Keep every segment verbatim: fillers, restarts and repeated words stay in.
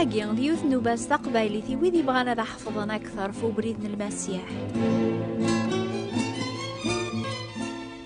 Agi d yiwet n nnuba s taqbaylit i wid yebɣan ad ḥefḍen akteṛ f ubrid n Lmasiḥ.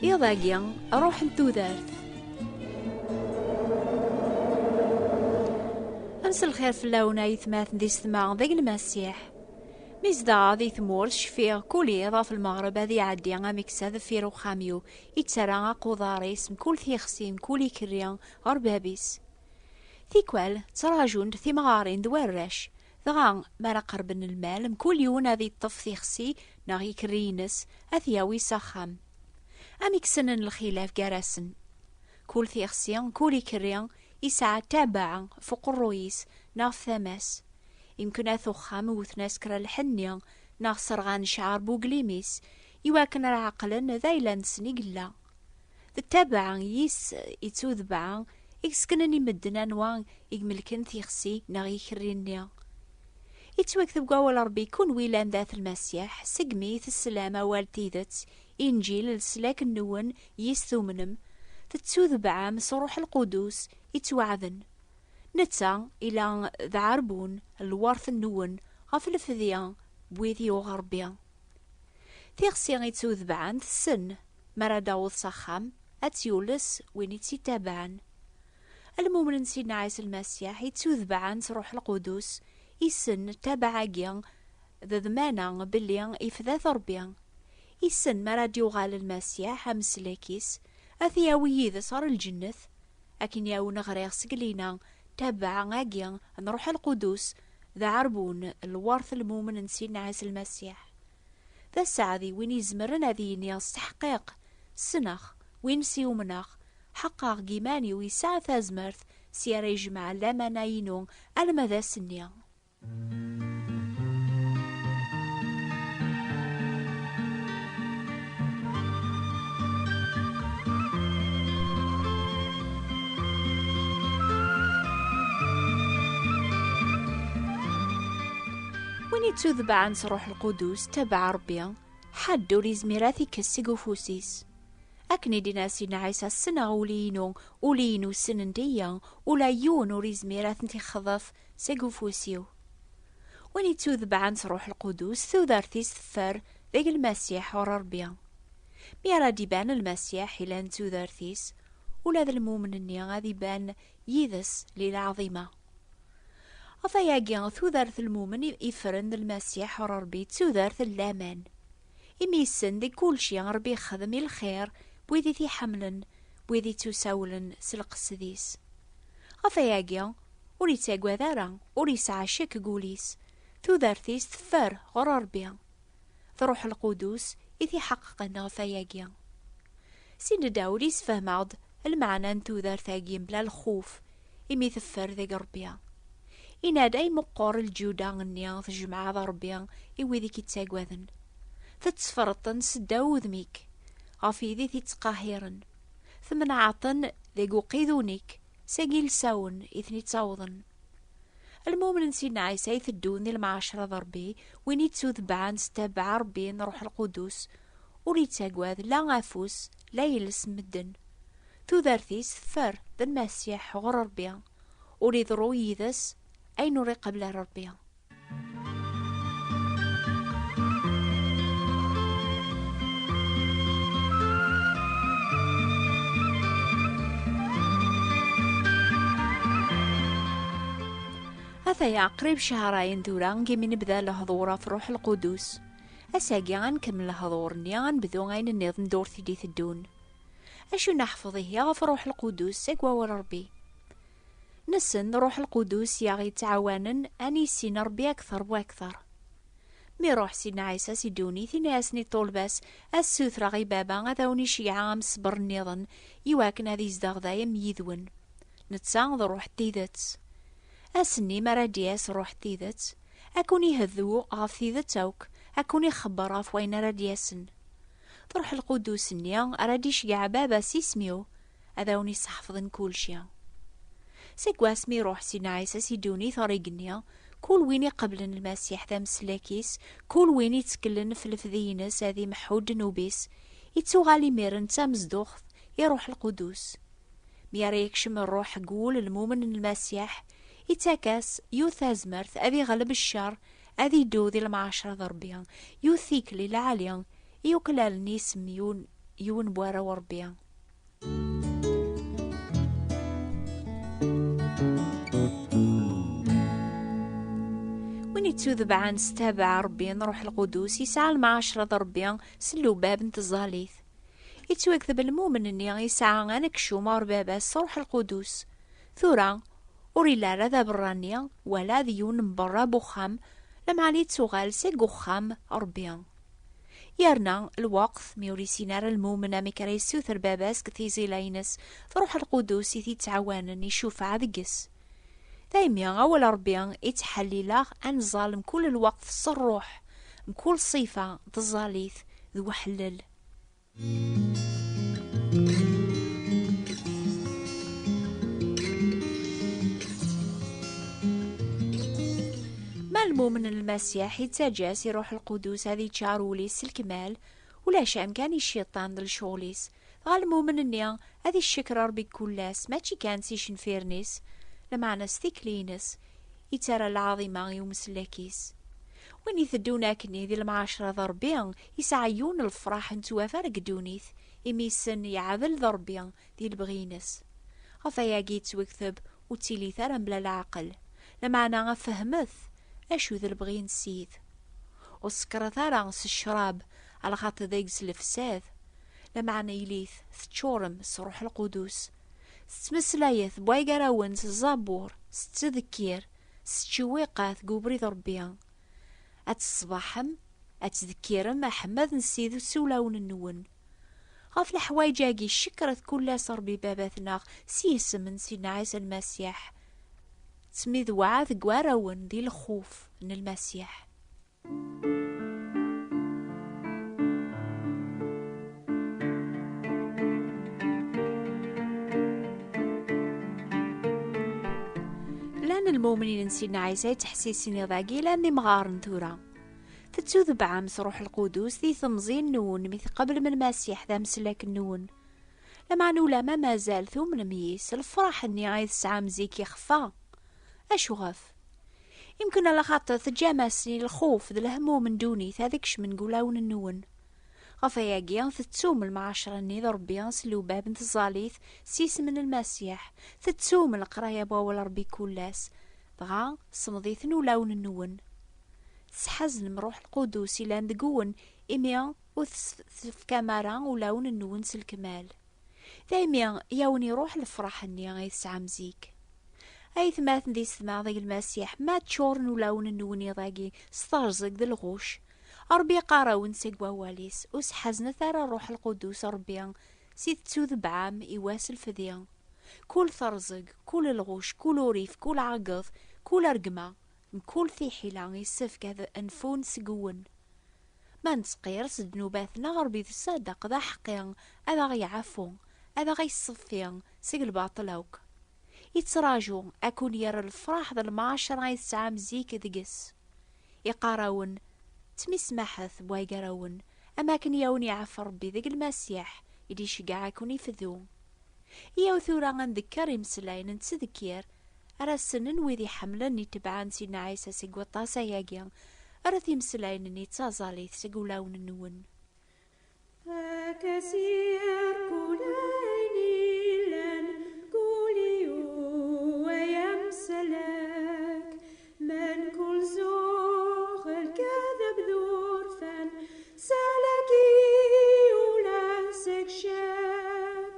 Iḍ-agi, ruḥ n tudert. Mselxir fell-awen, aytmaten d yessetma deg Lmasiḥ. Mi zedɣeɣ di tmurt, cfiɣ kul iḍ ɣef lmeɣreb ad iɛeddi ameksa deffir uxxam-iw, ittarra aquḍar-is mkul tixsi, mkul ikerri ɣer bab-is. Tikwal, ttrajunt timɣarin d warrac, dɣa, mi ara qerben lmal, mkul yiwen ad iṭṭef tixsi neɣ ikerri-ines, ad t-yawi s axxam. Amek ssnen lxilaf gar-asen? Kul tixsi, kul ikerri, yesɛa tabaɛa f uqerruy-is neɣ f tama-s. Imken at uxxam wten-as kra lḥenni, neɣ serɣan ccɛer n uglim-is, iwakken ara ɛeqlen d ayla-nsen i yella. D ttabaɛa yis i d tudbaɛa i yesseknen i medden anwa i imelken tixsi neɣ ikerri-nni. Yettwakteb deg wawal Ṛebbi, kunwi yellan d at Lmasiḥ, segmi teslam awal n tidet, Inǧil, leslak-nwen yis tumnem, tettudbaɛam s Ṛṛuḥ Lqudus yettwaɛden. Netta ila d aɛerbun n lweṛt-nwen ɣef lefdi n wid yuɣ Ṛebbi. Tixsi i ttudbaɛen tessen, mi ara d-taweḍ s axxam, ad tt-yules win i tt-ittabaɛen. Lmumen n Sidna Ɛisa Lmasiḥ i ttudbaɛen s Ṛṛuḥ Lqudus, issen ttabaɛa-agi d ddmana belli ifda-t Ṛebbi. Issen mi ara d-yuɣal Lmasiḥ, ameslak-is, ad t-yawi yid-s ɣer lǧennet. Akken i awen-ɣriɣ seg lina, ttabaɛa-agi n Ṛṛuḥ Lqudus d aɛerbun n lweṛt n lmumen n Sidna Ɛisa Lmasiḥ. D aseɛdi win izemren ad yini s teḥqiq, ssneɣ, win s i umneɣ, ḥeqqeɣ deg iman-iw yesɛa tazmert, s ara yejmeɛ lamana-inu alma d ass-nni. Win ittudbaɛen s Ṛṛuḥ Lqudus, tabaɛ Ṛebbi, ḥedd ur izmir ad t-ikkes seg ufus-is. Akken i d-yenna Sidna Ɛisa, ssneɣ uli-inu, uli-inu ssnen-iyi, ula yiwen ur izmir ad tent-ixḍef seg ufus-iw. Win ittudbaɛen s Ṛṛuḥ Lqudus, tudert-is teffer deg Lmasiḥ ɣur Ṛebbi. Mi ara d-iban Lmasiḥ ilan d tudert-is, ula d lmumen-nni ad iban yid-s li lɛaḍima. Ɣef wayagi, tudert n lmumen i-, iffren d Lmasiḥ ɣur Ṛebbi d tudert n laman. Imi yessen deg kulci Ṛebbi ixdem i lxir n wid i t-iḥemmlen, n wid ittusawlen s lqesd-is. Ɣef wayagi, ur ittagad ara, ur yesɛa ccek deg wul-is. Tudert-is teffer ɣur Ṛebbi. D Ṛuḥ Lqudus i t-iḥeqqqen ɣef wayagi. Si nedda ul-is fehmeɣ-d lmeɛna n tudert-agi mebla lxuf, imi teffer deg Ṛebbi. Inad ay meqqer lǧuda-nni tjemɛeḍ Ṛebbi i wid i k-ittagaden. Tetteffreḍ-ten seddaw udem-ik, ɣef yid i t-ittqahiren. Temneɛeḍ-ten deg uqidun-ik, seg ilsawen i ten-ittawḍen. Lmumen n Sidna Ɛisa iteddun di lemɛacra d Ṛebbi, win ittutebɛen s ttabaɛ Ṛebbi n Ṛuḥ Lqudus, ur ittagad la afus, la iles n medden. Tudert-is teffer d Lmasiḥ ɣur Ṛebbi, ur iḍerru yid-s ayen ur iqabel ara Ṛebbi. Ataya qrib cehrayen tura imi nebda lehdur ɣef Ṛuḥ Lqudus. Ass-agi ad nkemmel lehdur-nni, ad nebdu ayen nniḍen ddurt i d-iteddun. Acu neḥfeḍ ihi ɣef Ṛuḥ Lqudus seg wawal Ṛebbi? Nessen Ṛuḥ Lqudus i aɣ-yettɛawanen ad nissin Ṛebbi akteṛ u akteṛ. Mi iṛuḥ Sidna Ɛisa si ddunit, ini-asen, iṭuleb-as, ad ssutreɣ i Baba ad awen-iceyyeɛ amesber nniḍen, iwakken ad izdeɣ dayem yid-wen. Netta d Ṛuḥ n tidet. Ass-nni mi ara d-yas Ṛuḥ n tidet, ad ken-iheddu ɣef tidet akk, ad ken-ixebber ɣef wayen ara d-yasen. D Ṛuḥ Lqudus-nni ara d-iceyyeɛ Baba s isem-iw, ad awen-isseḥfḍen kulci. Seg wasmi iṛuḥ Sidna Ɛisa si ddunit ɣer igenni, kul win iqeblen Lmasiḥ d ameslak-is, kul win itteklen f lefdi-ines ad imḥu ddnub-is, ittuɣal imiren d tamezduɣt i Ṛuḥ Lqudus. Mi ara yekcem Ṛṛuḥ deg wul n lmumen n Lmasiḥ, Ittak-as yiwet tazmert ad iɣleb ccer, ad iddu di lemɛacra d Ṛebbi, yiwet tikli lɛali i yuklalen isem yiwen, yiwen n warraw n Ṛebbi. Win ittudebɛen s ttabaɛ Ṛebbi n Ṛuḥ Lqudus yesɛa lemɛacra d Ṛebbi s llebab n tẓallit. Ittwakteb lmumen-nni yesɛa anekcum ɣer baba-s s Ṛuḥ Lqudus. Tura, ur illi ara d aberrani, wala d yiwen n berra n uxxam, lameɛna ittuɣal seg uxxam Ṛebbi. Yerna lweqt mi ur issin ara lmumen amek ara yessuter baba-s deg tiẓila-ines, d Ṛuḥ Lqudus i t-ittɛawanen icufeɛ deg-s. Daymi awal Ṛebbi ittḥellil-aɣ ad nẓall mkul lweqt s ṛṛuḥ, mkul ṣṣifa n tẓallit d uḥellel. Ma lmumen n Lmasiḥ ittaǧǧa-as i Ṛuḥ Lqudus ad iččar ul-is s lekmal, ulac amkan i cciṭan d lecɣel-is. Dɣa lmumen-nni ad iccekker Ṛebbi kul ass, mačči kan s icenfiren-is, lameɛna s tikli-ines, ittarra lɛaḍima i umsellek-is. Win iteddun akkenni di lemɛacra d Ṛebbi, yesɛa yiwen n lefṛaḥ n ttwafer deg ddunit, imi yessen yeɛdel d Ṛebbi di lebɣi-ines. Ɣef wayagi yettwekteb, ur ttilit ara mebla leɛqel, lameɛna fehmet acu d lebɣi n Ssid. Ur sekkret ara s ccrab, alaxaṭer deg-s lefsad, lameɛna ilit teččurem s Ṛuḥ Lqudus. Tettmeslayet bway gar-awen s ẓẓabur, s ttdekkir, s ttcewwiqat deg ubrid Ṛebbi. Ad teṣbaḥem, ad tdekkirem aḥemmad n Ssid s ulawen-nwen. Ɣef leḥwayeǧ-agi, cekkret kul ass Ṛebbi Baba-tneɣ s yisem n Sidna Ɛisa Lmasiḥ. Ttmidwaɛet deg warraw-nwen di lxuf n Lmasiḥ. Llan lmumnin n Sidna Ɛisa yettḥessisen iḍ-agi, llan d imɣaren tura. Tettudebɛem s Ṛuḥ Lqudus di temẓi-nwen mi tqeblem Lmasiḥ d ameslak-nwen. Lameɛna ulamma mazal tumnem yis, lefṛaḥ-nni ay tesɛam zik ixfa. Acuɣef? Imken alaxaṭer teǧǧam-asen i lxuf d lehmum n ddunit ad kecmen deg ulawen-nwen. Ɣef wayagi, tettum lemɛacra-nni d Ṛebbi s lubab n tẓallit s yisem n Lmasiḥ, tettum leqraya n wawal Ṛebbi kul ass, dɣa semḍ-iten ulawen-nwen. Tesḥaznem Ṛuḥ Lqudus ilan deg-wen, imi ur tes-, tefkam ara ulawen-nwen s lekmal. Daymi i awen-iruḥ lefṛaḥ-nni ay tesɛam zik. Aytmaten d yessetma deg Lmasiḥ, ma ččuren ulawen-nwen iḍ-agi s terẓeg d lɣuc, Ṛebbi iqqar-awen seg wawal-is, ur sḥaznet ara Ṛuḥ Lqudus Ṛebbi, si tettudebɛam i wass lfedi. Kul terẓeg, kul lɣuc, kul urif, kul ɛeggeḍ, kul rregma, mkul tiḥila yessefk ad nfun seg-wen. Ma nettqir s ddnubat-nneɣ, Ṛebbi d ṣṣadaq d aḥeqqi ad aɣ-yeɛfu, ad aɣ-yesseffi seg lbaṭel akk. Yettraǧu ad ken-yerr lefṛaḥ d lemɛacra ay tesɛam zik deg-s. Iqqar-awen, ttmismaḥet bway gar-awen, am akken i awen-iɛef Ṛebbi deg Lmasiḥ i d-iceggeɛ ad ken-ifdu. Iyaw tura ad ndekker imeslayen n ttdekkir ara ssnen wid iḥemmlen itebɛen Sidna Ɛisa seg waṭas ayagi, ara t-imeslayen-nni d taẓallit seg ulawen-nwen. Ad k-as-yerr kul ayen illan, kul yiwen ay amsellek, mkul zzux, lkadeb d urfan, salak-i ula seg ccek.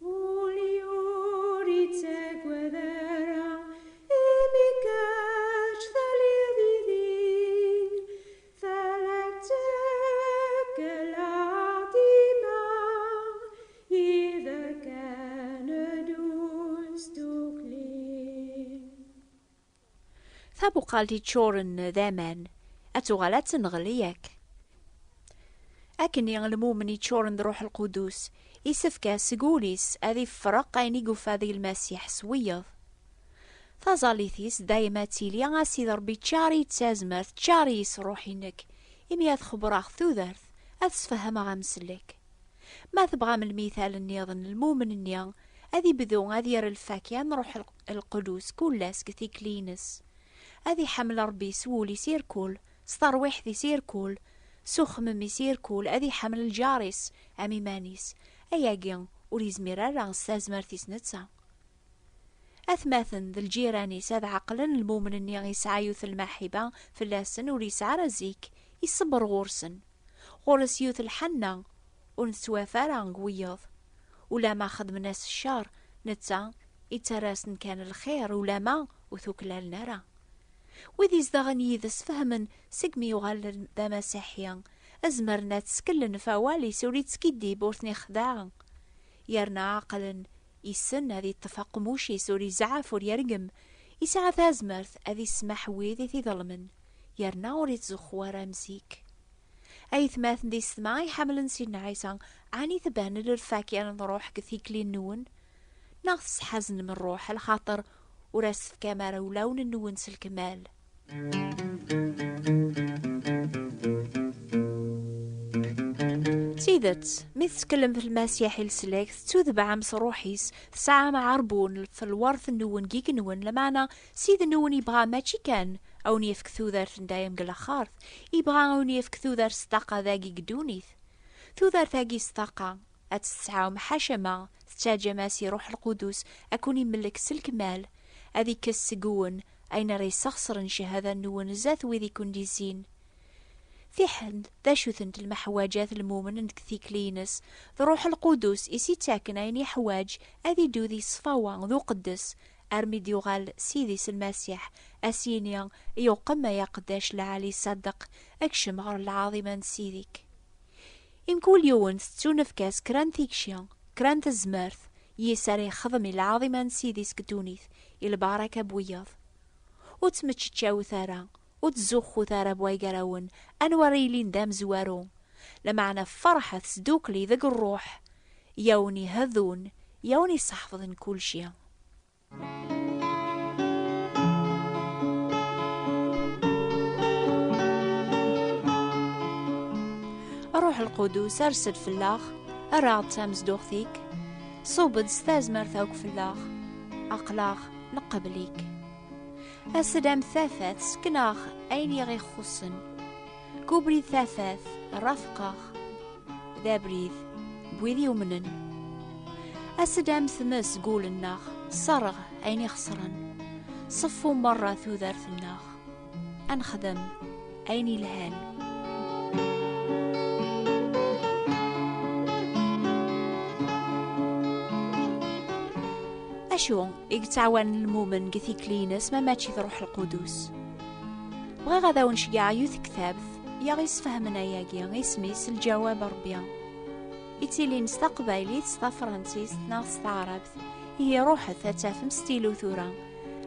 Ul-iw ur ittagad ara, imi kečč telliḍ yid-i, fell-ak ttekleɣ dima, ider kan ad ur s-tukli. Tabuqalt yeččuren d aman, ad tuɣal ad tenɣel, yak? Akkenni, lmumen yeččuren d Ṛuḥ Lqudus, isefk-as seg wul-is ad ifreq ayen i yufa deg Lmasiḥ s wiyeḍ. Taẓallit-is dayem ad tili, a Sidi Ṛebbi, ččar-iyi d tazmert, ččar-iyi s Ṛṛuḥ-inek, imi ad xebbreɣ tudert, ad sfehmeɣ amsellek. Ma tebɣam lmital nniḍen n lmumen-nni, Ad ibdu ad yerr lfakya n Ṛuḥ Lqudus kul ass deg tikli-ines. Ad iḥemmel Ṛebbi s wul-is irkul, s terwiḥt-is irkul, s uxemmem-is irkul, ad iḥemmel lǧar-is am iman-is. Ayagi ur izmir ara s tazmert-is netta. Atmaten d lǧiran-is ad ɛeqlen lmumen-nni yesɛa yiwet lmaḥiba fell-asen ur yesɛi ara zik, iṣebber ɣur-sen. Ɣur-s yiwet lḥanna ur nettwaf ara deg wiyeḍ. Ulama xedmen-as ccer, netta ittarra-asen kan lxir, ulama ur t-uklalen ara. Wid izedɣen yid-s fehmen segmi yuɣal d amasiḥi, azemren ad tteklen f awal-is ur ittkiddib ur ten-ixdeɛ. Yerna ɛeqlen, issen ad iṭṭef aqmuc-is ur izɛaf ur yergem, isɛa tazmert ad ismaḥ wid i t-iḍelmen, yerna ur ittzuxxu ara am zik. Aytmaten d yessetma iḥemmlen Sidna Ɛisa, ɛni tebhnen lfakya n ṛṛuḥ deg tikli-nwen? Neɣ tesḥaznem ṛṛuḥ lxaṭer ur as-tefkam ara ulawen-nwen s lekmal? D tidet, mi tettkellem f Lmasiḥ i leslak, tettutbeɛem s ṛṛuḥ-is, tesɛam aɛerbun f lwert-nwen deg yigenwen, lameɛna Ssid-nwen yebɣa mačči kan a wen-yefk tudert n dayem deg laxert, yebɣa a wen-yefk tudert s ṭṭaqa dagi deg ddunit. Tudert-agi s ṭṭaqa ad tt-tesɛum ḥacama tettaǧǧam-as i Ṛuḥ Lqudus a ken-imellek s lekmal, ad ikkes seg-wen ayen ara yesxeṣren cchada-nwen zdat wid i ken-d-izzin. Fiḥel d acu-tent lmeḥwaǧat n lmumen deg tikli-ines, d Ṛuḥ Lqudus i s-ittaken ayen yeḥwaǧ ad iddu di ṣṣfawa d uqeddes, armi d-yuɣal Ssid-is Lmasiḥ, a s-yini: "Yuqem ay aqeddac lɛali ṣaddeq, kcem ɣer lɛaḍima n Ssid-ik." I mkul yiwen tettunefk-as kra n tikci, kra n tezmert, yis ara yexdem i lɛaḍima n Ssid-is deg ddunit, i lbaraka n wiyeḍ. Ur ttmeččeččawet ara, ur ttzuxxut ara bway gar-awen, anwa ara yilin d amezwaru. Lameɛna ferḥet sdukli deg ṛṛuḥ, ya wen-iheddun, ya wen-iseḥfḍen kulci. Ṛuḥ Lqudus, ers-d fell-aɣ, err-aɣ-d tamezduɣt-ik, ṣubb-d s tazmert akk fell-aɣ, aql-aɣ nqebbel-ik. As-d am tafat, sken-aɣ ayen i ɣ-ixuṣṣen. Deg ubrid tafat, rafeq-aɣ. D abrid n wid yumnen. As-d am tmes deg wul-nneɣ, sserɣ ayen ixeṣren. Ṣeffu merra tudert-nneɣ. Ad nexdem ayen yelhan. Acu i yettɛawanen lmumen deg tikli-ines ma mačči d Ṛuḥ Lqudus? Bɣiɣ ad awen-ceggɛeɣ yiwet tektabt i aɣ-isfehmen ayagi, isem-is Lǧawab Ṛebbi. Ittilin s taqbaylit, s tafransist neɣ s taɛrabt. Ihi ruḥet ad tafem stilu tura.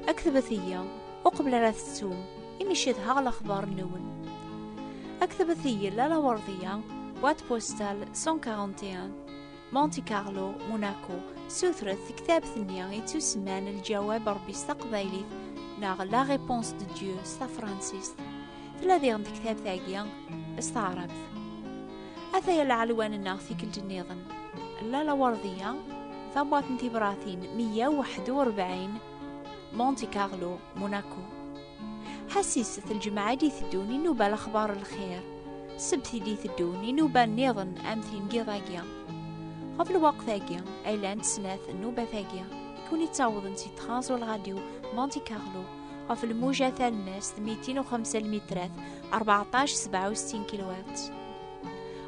Aktbet-iyi, uqbel ara tettum, imi cedhaɣ lexbar-nwen. Aktbet-iyi Lalla Werdiya, boîte postale cent quarante et un, Monte Carlo, Monaco. Sutret tektabt-nni ittusemman Lǧawab Ṛebbi s taqbaylit neɣ La Réponse de Dieu s tafransist. Tella diɣen tektabt-agi s taɛrabt. Ataya lɛelwan-nneɣ tikkelt nniḍen. Lalla Werdiya, tabwaṭ n tibratin meyya u waḥed u rebɛin, Monte Carlo, Monaco. Ḥassiset, lǧemɛa i d-iteddun i nnuba lexbar n lxir, ssebt i d-iteddun i nnuba nniḍen am tin n yiḍ-agi. Ɣef lweqt-agi ay llant snat nnubat-agi i ken-ittawḍen si Trans World Radio Monte Carlo ɣef lmuja talemmast mitin u xemsa lmitrat, rbeɛṭac sebɛa u settin kilohertz.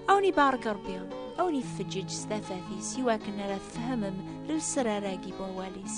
A wen-ibarek Ṛebbi, a wen-ifeǧǧeǧ s tafat-is i wakken ara tfehmem lesrar-agi n wawal-is.